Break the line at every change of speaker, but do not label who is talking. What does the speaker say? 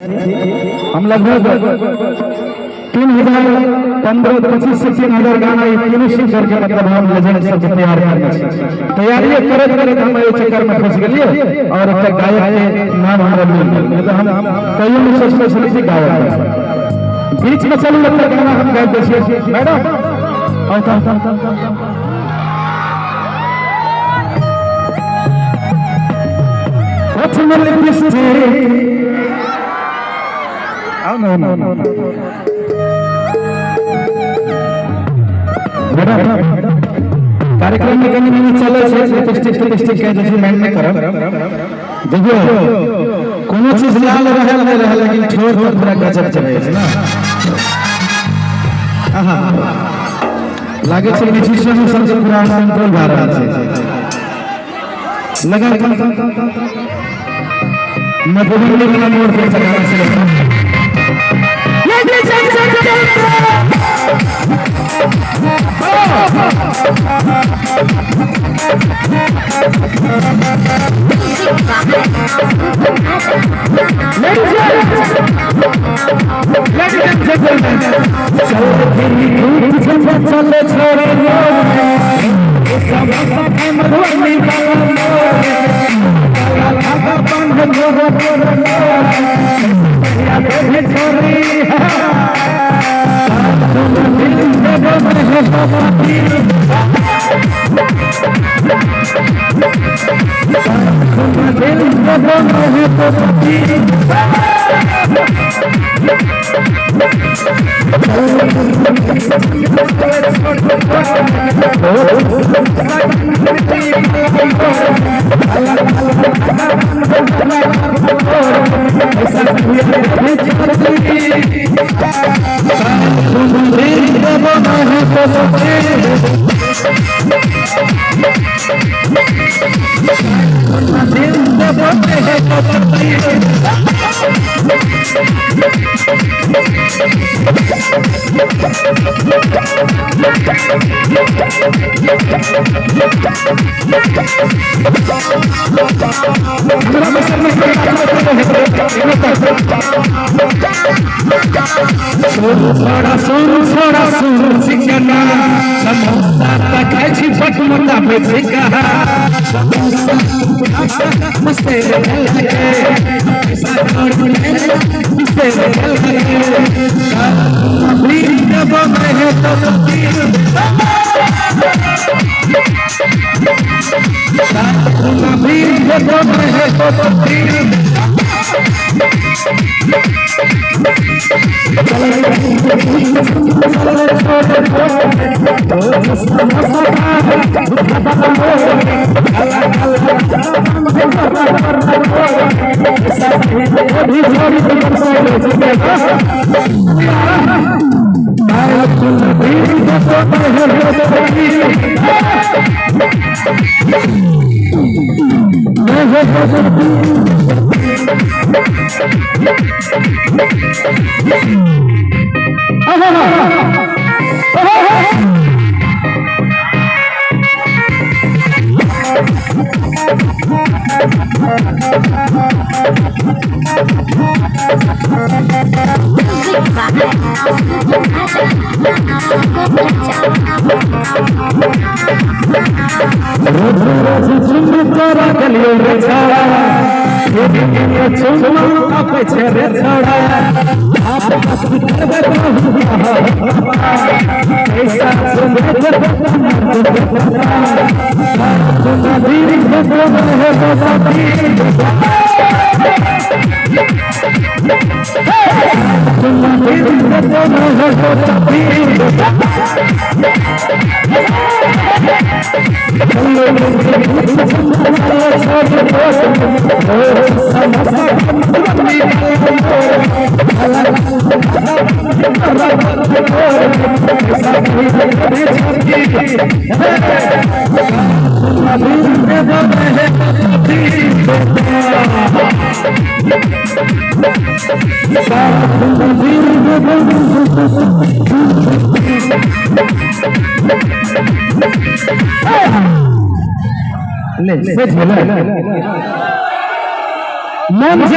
हम लगभग 3015 25 से 3000 गाना ये तीनों सिंगर के मतलब हम लेजेंड सब के तैयार करने छी। तैयारी करैत करैत हम एहि चक्कर में फंस गेलिए और एक गायक के नाम हमरा मिल गेल। नहीं तो हम कहियो नहीं सोचले छली जे गायक बन। बीच में चलू एकटा गाना हम गाबि दै छियै। मैडम आउ तऽ। ओठमे लिपस्टिक आउ ना ना मैडम, कार्यक्रम में कनी मनी चलै छै, लिपस्टिक टिपस्टिक के जे छै माइंड नहि करब। देखियौ, कोनो चीज लाल रहल नहि रहल, लेकिन ठोर तऽ पूरा गजब के रहै छै ना। आहा, लागै छै म्यूजिशियन सब के पूरा कंट्रोल भए रहल छै। लगा मधुबनी वाला मोड़ पर गाना से। Ladies and gentlemen, ladies and gentlemen, चल छोड़े मधुबनी वाला छोड़ा सुन चिकना समोसा त खाइ छी बट मोटाबै छी कहाँ। मस्ते ले से झेला मन।